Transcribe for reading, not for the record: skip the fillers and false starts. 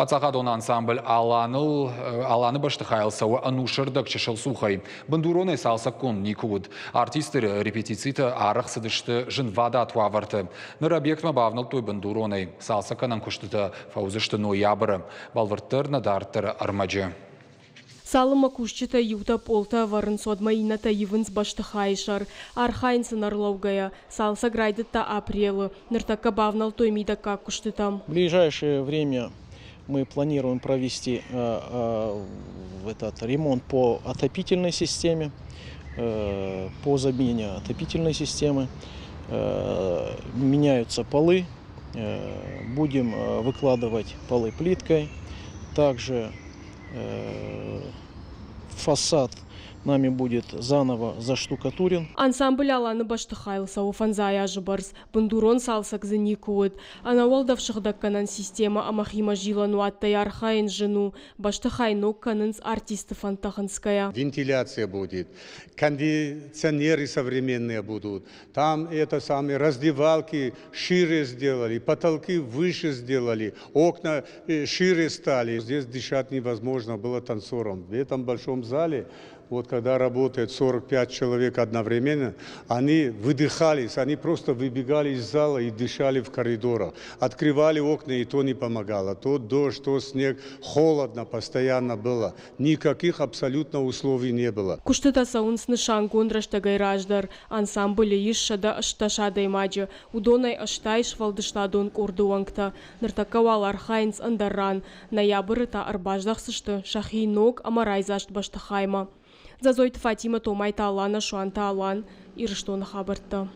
Паддзахадон ансамбль Алан-ыл Аланы бӕстыхайыл цӕуы ӕнусӕрдӕг чысыл цухӕй. Бындуронӕй цалцӕггонд никуы уыд. Артистты репетицитӕ арӕх цыдысты зынвадат уавӕрты. Ныр объектмӕ бавнӕлдтой бындуронӕй. Цалцӕггӕнӕн куыстытӕ фӕуыдзысты ноябры. Бӕлвырддӕр нӕ дарддӕры ӕрмӕджы. Цалынмӕ кусджытӕ иутӕ пъолтӕ ӕвӕрынц, уӕдмӕ иннӕтӕ ивынц бӕстыхайы сӕр. Архайынц ын ӕрлӕугӕйӕ. Цалцӕг райдыдта апрелы. Ныртӕккӕ бавнӕлдтой мидӕггаг куыстытӕм. В ближайшее время мы планируем провести этот ремонт по отопительной системе, по замене отопительной системы. Меняются полы, будем выкладывать полы плиткой. Также фасад нами будет заново заштукатурен. Ансамбль Аланы бӕстыхайыл цӕуы фӕндзай азы бӕрц. Бындурон цалцӕг дзы никуы уыд. Ӕнӕуӕлдӕф сыгъдӕггӕнӕн системӕ ӕмӕ химӕзилӕн уаттӕй архайын зын у. Бӕстыхай ног кӕнынц артисты фӕндтӕ хынцгӕйӕ. Вентиляция будет, кондиционеры современные будут. Там это самые раздевалки шире сделали, потолки выше сделали, окна шире стали. Здесь дышать невозможно было танцорам. В этом большом зале, вот когда работает 45 человек одновременно, они выдыхались, они просто выбегали из зала и дышали в коридорах. Открывали окна, и то не помогало. То дождь, то снег, холодно постоянно было. Никаких абсолютно условий не было. Куыстытӕ цӕуынц нысангонд рӕстӕгӕй раздӕр. Ансамблы ис 180 адӕймаджы, уыдонӕй 80 сфӕлдыстадон къорды уӕнгтӕ. Ныртӕккӕ уал архайынц ӕндӕр ран. Ноябры та ӕрбаздӕхдзысты сӕхи ног ӕмӕ райдзаст бӕстыхаймӕ. Дзӕдзойты Фатимӕ, Томайты Алана, Суанты Алан, Ирыстоны хабӕрттӕ.